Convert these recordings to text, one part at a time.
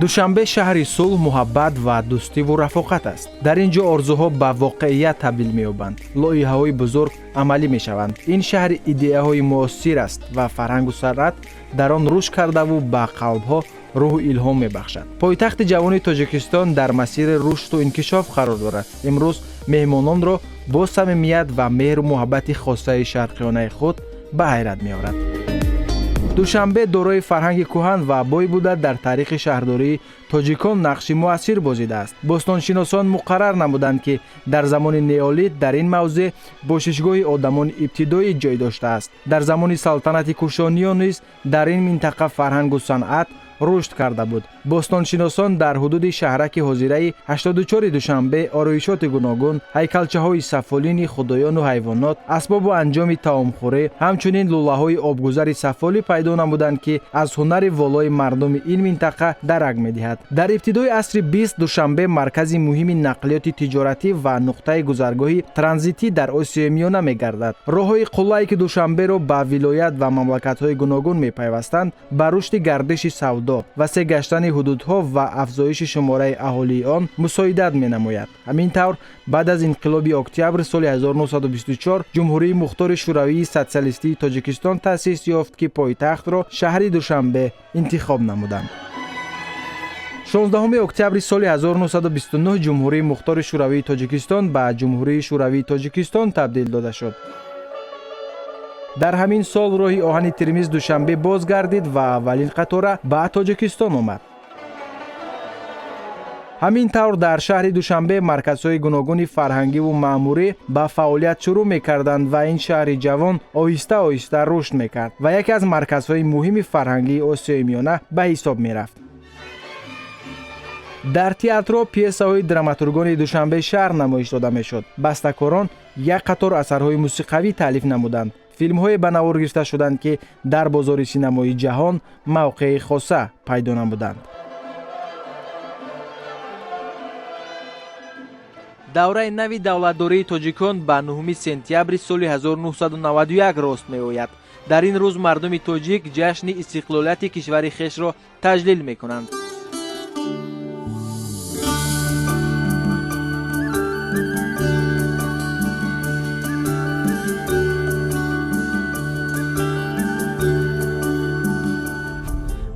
Душанбе шаҳри сулҳ, муҳаббат ва дӯстиву рафоқат аст. Дар ин ҷо орзуҳо ба воқеият табдил меёбанд, лоиҳаҳои бузург амалӣ мешаванд. Ин шаҳри идеяҳои муосир аст ва фарҳангу санъат дар он рушд кардаву ба қалбҳо рӯҳу илҳом мебахшад. Пойтахти ҷавони Тоҷикистон дар масири рушду инкишоф қарор дорад. Имрӯз меҳмононро бо самимият ва меҳру муҳаббати хосаи шарқиёнаи худ ба ҳайрат меорад. Душанбе дорои фарҳанги кӯҳан ва бой буда, дар таърихи шаҳрдории тоҷикон нақши муассир бозидааст. Бостоншиносон муқаррар намуданд, ки дар замони неолит дар ин мавзеъ бошишгоҳи одамони ибтидоӣ ҷой доштааст. Дар замони салтанати кушониён низ дар ин минтақа фарҳангу санъат рушд карда буд. Бостоншиносон дар ҳудуди шаҳраки ҳозираи 84 Душанбе ороишоти гуногун, ҳайкалчаҳои сафолини худоёну ҳайвонот, асбобу анҷоми таомхӯрӣ, ҳамчунин лӯлаҳои обгузари сафолӣ пайдо намуданд, ки аз ҳунари волои мардуми ин минтақа дарак медиҳад. Дар ибтидои асри 20 Душанбе маркази муҳими нақлиёти тиҷоратӣ ва нуқтаи гузаргоҳи транзитӣ дар Осиёи Миёна мегардад. Роҳҳои қуллае, ки Душанберо ба вилоят ва мамлакатҳои гуногун мепайвастанд, ба рушди гардиши савдо, васеъ гаштани ҳудудҳо ва афзоиши шумораи аҳолии он мусоидат менамояд. Ҳамин тавр, баъд аз инқилоби октябр соли 1924 Ҷумҳурии Мухтори Шӯравии Социалистии Тоҷикистон таъсис ёфт, ки пойтахтро шаҳри Душанбе интихоб намуданд. 16 октябри соли 1929 Ҷумҳурии Мухтори Шӯравии Тоҷикистон ба Ҷумҳурии Шӯравии Тоҷикистон табдил дода шуд. Дар ҳамин сол роҳи оҳани Термиз Душанбе боз гардид ва аввалин қатора ба Тоҷикистон омад. Ҳамин тавр, дар шаҳри Душанбе марказҳои гуногуни фарҳангиву маъмурӣ ба фаъолият шурӯъ мекарданд ва ин шаҳри ҷавон оҳиста оҳиста рушд мекард ва яке аз марказҳои муҳими фарҳангии Осиёи Миёна ба ҳисоб мерафт. Дар театрҳо пьесаҳои драматургони Душанбе шаҳр намоиш дода мешуд. Бастакорон як қатор асарҳои мусиқавӣ таълиф намуданд. Филмҳое ба навор гирифта шуданд, ки дар бозори синамои ҷаҳон мавқеи хоса пайдо намуданд. Давраи нави давлатдории тоҷикон ба 9 сентябри соли 1991 рост меояд. Дар ин рӯз мардуми тоҷик ҷашни истиқлолияти кишвари хешро таҷлил мекунанд.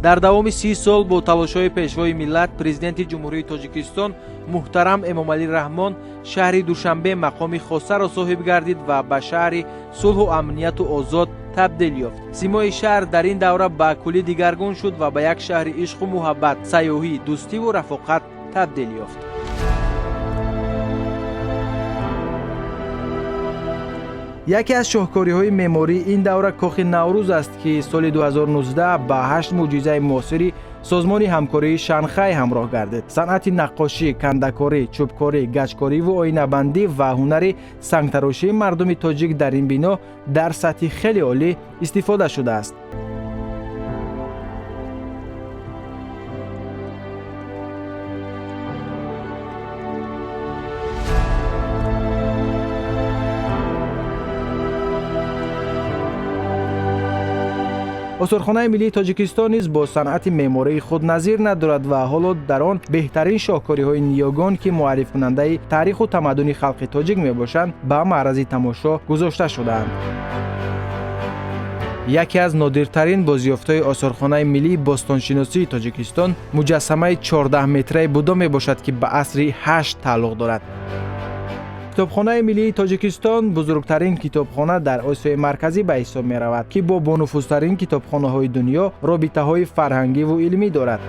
Дар давоми 30 сол бо талошҳои Пешвои миллат, Президенти Ҷумҳурии Тоҷикистон муҳтарам Эмомалӣ Раҳмон, шаҳри Душанбе мақоми хосаро соҳиб гардид ва ба шаҳри сулҳу амнияту озод табдил ёфт. Симои шаҳр дар ин давра ба куллӣ дигаргун шуд ва ба як шаҳри ишқу муҳаббат, сайёҳӣ, дӯстиву рафоқат табдил ёфт. Яке аз шоҳкориҳои меъмории ин давра кохи Наврӯз аст, ки соли 2019 ба ҳашт мӯъҷизаи муосири Созмони ҳамкории Шанхай ҳамроҳ гардид. Санъати наққошӣ, кандакорӣ, чӯбкорӣ, гачкориву оинабандӣ ва ҳунари сангтарошии мардуми тоҷик дар ин бино дар сатҳи хеле олӣ истифода шудааст. Осорхонаи миллии Тоҷикистон низ бо санъати меъмории худ назир надорад ва ҳоло дар он беҳтарин шоҳкориҳои ниёгон, ки муаррифкунандаи таъриху тамаддуни халқи тоҷик мебошанд, ба маърази тамошо гузошта шудаанд. Яке аз нодиртарин бозёфтҳои Осорхонаи миллии бостоншиносии Тоҷикистон муҷассамаи 14-метраи Будо мебошад, ки ба асри ҳашт тааллуқ дорад. Китобхонаи миллии Тоҷикистон бузургтарин китобхона дар Осиёи Марказӣ ба ҳисоб меравад, ки бо бонуфузтарин китобхонаҳои дунё робитаҳои фарҳангиву илмӣ дорад.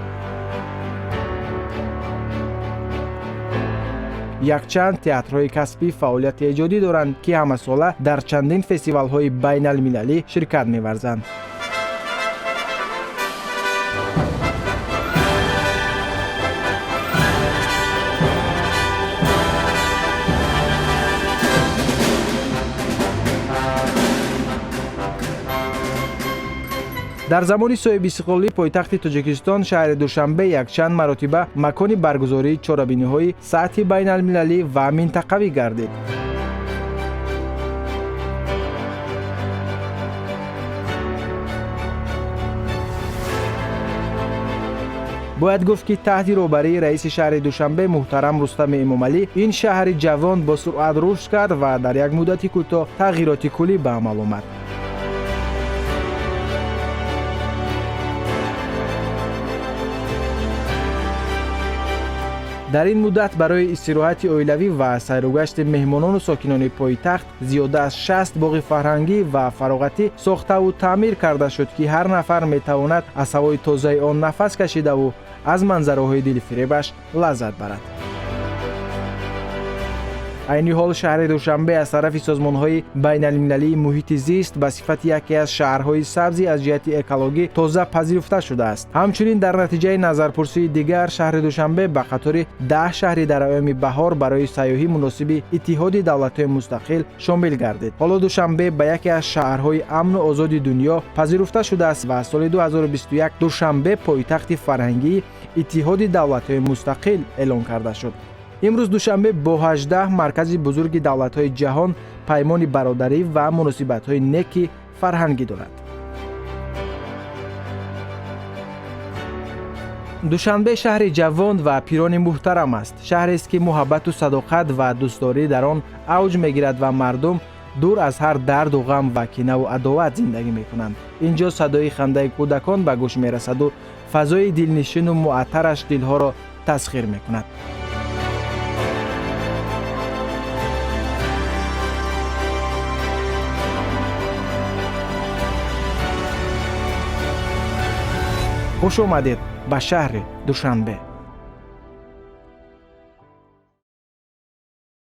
Якчанд театрҳои касбӣ фаъолияти эҷодӣ доранд, ки ҳамасола дар чандин фестивалҳои байналмилалӣ ширкат меварзанд. Дар замони соҳибистиқлолӣ пойтахти Тоҷикистон, шаҳри Душанбе, якчанд маротиба макони баргузории чорабиниҳои сатҳи байналмилалӣ ва минтақавӣ гардид. Бояд гуфт, ки таҳти роҳбарии раиси шаҳри Душанбе муҳтарам Рустами Эмомалӣ ин шаҳри ҷавон бо суръат рушд кард ва дар як муддати кӯтоҳ тағйироти куллӣ ба амал омад. Дар ин муддат барои истироҳати оилавӣ ва сайругашти меҳмонону сокинони пойтахт зиёда аз 60 боғи фарҳангӣ ва фароғатӣ сохтаву таъмир карда шуд, ки ҳар нафар метавонад аз ҳавои тозаи он нафас кашидаву аз манзараҳои дилфиребаш лаззат барад. Айни ҳол шаҳри Душанбе аз тарафи созмонҳои байналмилалии муҳити зист ба сифати яке аз шаҳрҳои сабзи аз ҷиҳати экологӣ тоза пазируфта шудааст. Ҳамчунин дар натиҷаи назарпурсии дигар шаҳри Душанбе ба қатори 10 шаҳри дар айёми баҳор барои сайёҳӣ муносиби Иттиҳоди Давлатҳои Мустақил шомил гардид. Ҳоло Душанбе ба яке аз шаҳрҳои амну озоди дунё пазируфта шудааст ва соли 2021 Душанбе пойтахти фарҳангии Иттиҳоди Давлатҳои Мустақил эълон карда шуд. Имрӯз Душанбе бо 18 маркази бузурги давлатҳои ҷаҳон паймони бародарӣ ва муносибатҳои неки фарҳангӣ дорад. Душанбе шаҳри ҷавон ва пирони муҳтарам аст. Шаҳрест, ки муҳаббату садоқат ва дӯстдорӣ дар он авҷ мегирад ва мардум дур аз ҳар дарду ғам ва кинаву адоват зиндагӣ мекунанд. Ин ҷо садои хандаи кӯдакон ба гӯш мерасаду фазои дилнишину муаттараш дилҳоро тасхир мекунад. Хуш омадед ба шаҳри Душанбе.